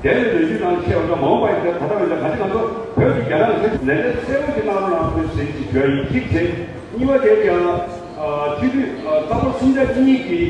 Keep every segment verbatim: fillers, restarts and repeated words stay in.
དེ་ལས་ལོ་རྒྱུས་ནང་བཤད་པ་དང་མ་འོངས་པ་ཡིན་ད་ད་ལྟ་བའི་ད་ག་ཅི་ང་ཚོ་བོད་ཀྱི་རྒྱ་ནག་ཚོས་ལན་འདེབས་གསལ་པོ་ཞིག་གནང་རོགས་གནང་དགོས་ཟེར་གྱི་བརྗོད་ཡིན་གཅིག་བྱས། གཉིས་པ་དེ་ཡང་སྤྱི་འཐུས་རྩ་འབོར་སུམ་ཆ་གཉིས་ཀྱི་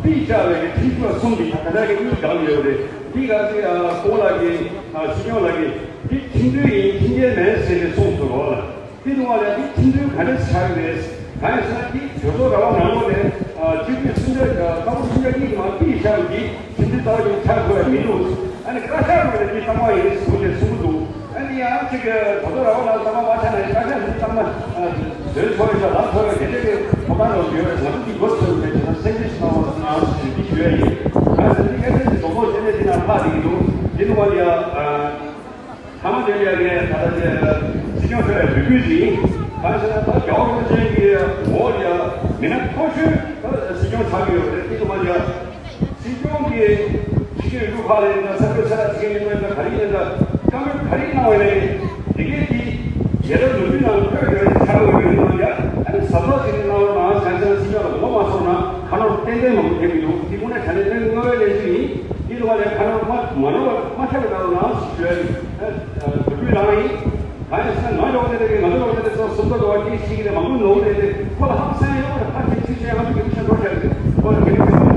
པིས་བཅག་པའི་ཁྲིམས་གཞི་གསུམ་འདི་ད་ག་ནང་གི་གཉིས་བསྡད་ཡོད་རེད། འདི་ག་ཚོད་ཁོང་ལགས་ཀྱིས་སྲིད་སྐྱོང་ལགས་ཀྱིས་འདི་ཁྲིམས་མཐུན་ཡིན་ཁྲིམས་འགལ་མེད་ཟེར་ནས་གསུངས་སོང་རོགས་ལ། དེ་དུས་ང་ལ་འདི་ཁྲིམས་མཐུན་ག་འདྲས་ཆགས་ཀྱི་རེད། གང་ཡིན་ཟེར་ན་འདི་གྲོས་ཚོགས་ར་བ་ནང་ལོགས་ནས་སྤྱི་འཐུས་སུམ་ཆ་རྩ་བ་སུམ་ཆ་གཉིས་ཀྱི་མར་ཕུད་བཞག་པ་འདི་ཁྲིམས་མཐུན་རྩ་བ་ཉིད་ཆགས་དགོས་པ་མི་འདུག་ཨ་ནི་བཀའ་ཤག་ནང་ནས་འདི་གཏང་བ་ཡིན་ཟེར་ནས་གསུང་གི་འདུག་ཨ་ནི་ཡང་གཅིག་གྲོས་ཚོགས་ར་བ་ནང་གཏང་བ་མ་ཆགས་ན་བཀའ་ཤག་འདི་གཏང་ན་འདོན་ཆོག་ཡོད་ཤག་ལག་ཐོག་ཡོད་དེ་འདྲས་ཀྱི་ཐོབ་ཐང་རོགས་ཡོད་རེད། ང་ཚོ་འདི་མགོ་ཚོས་ནས་བྱས་ན་སེམས་ཁྲལ་ཞིག་གཏང་བ་ང་ཚོ་འདི་ཞུ་ཡ་ཡིན། ང་ཚོ་འདི་སྐད་ཆ་འདི་རྡོག་རྡོག་བྱས་ནས་འདི་ན་ལྷག་བསྡད་ཀྱི་འདུག་འདི་ནི་བ་ཡ། ཐ་མ་དེ་ལ་ངས་ད་ལྟ་སྲིད་སྐྱོང་ཁྲོད་ལ་འབོད་སྐུལ་ཞིག་ཡིན། གང་ཟེར་ན་ད་རྒྱལ་བ་རིན་པོ་ཆེ་གི་འོག་ལ་མི་སྣ་མཐོ་ཤོས་སྲིད་སྐྱོང་ཆགས་ཀྱི་ཡོད་རེད། དེ་ཚོ་མ་ཡ་སྲིད་སྐྱོང་གི་ཕྱི་སྐྱོད་ལུགས་ཁག་ལ་ཡིན་ན་ས་ཁུལ་ས་ལ་དེ་གའི་མི་སྣ་ག་རེ་ཡིན་ན་བཀའ་མོལ་ག་རེ་གནང་བ་ཡིན་ན་དེ་གའི་དེ་རྒྱལ་རབས་ལོ་རྒྱུས་ནང་འཁོད་ཡོད་རེད། ཆགས་ཡོད་རེད། ཡིན་ན་ཡ་ཨ་ནི་གཟབ་གཟབ་བྱས་ནས་གནང་རོགས་གནང་། གང་ཟེར་ན་སྲིད་སྐྱོང་ལ་ངོ་མ་སོང་ན་ཁ་ནོར་ཏན་ཏན་མང་པོ་ཐེབས་ཀྱི་འདུག་དེ་དངོས་གནས་དྲང་གནས་དངོས་ཡོད་གནས་ཚུལ་ཡིན། འདི་ལ་བ་ལས་ཁ་ནང་མ་མ་ནོར་བ་མ་ཆགས་པའི་ནང་ལ་ཞུ་ཡ་ཡིན། འགྲོ་དུས་རང་ཡིན། གང་ཡིན་ཟེར་ན་ང་ལོག་དེ་དེ་ང་ཚོ་ལོག་དེ་དེ་ཚོ་སུམ་མདོ་འགྲོ་བ་གཅིག་ཤིག་ནས་མང་པོ་ནོར་རེད་དེ་ཁོ་ལ་ཧང་སང་ཡོད་རེད། ཕར་ཕྱིན་ཚུར་ཕྱིན་ང་ཚོ་གི་མི་ཤ་འགྲོ་བྱ་རེད། ཁོ་ལ་གི་མི་ཤ་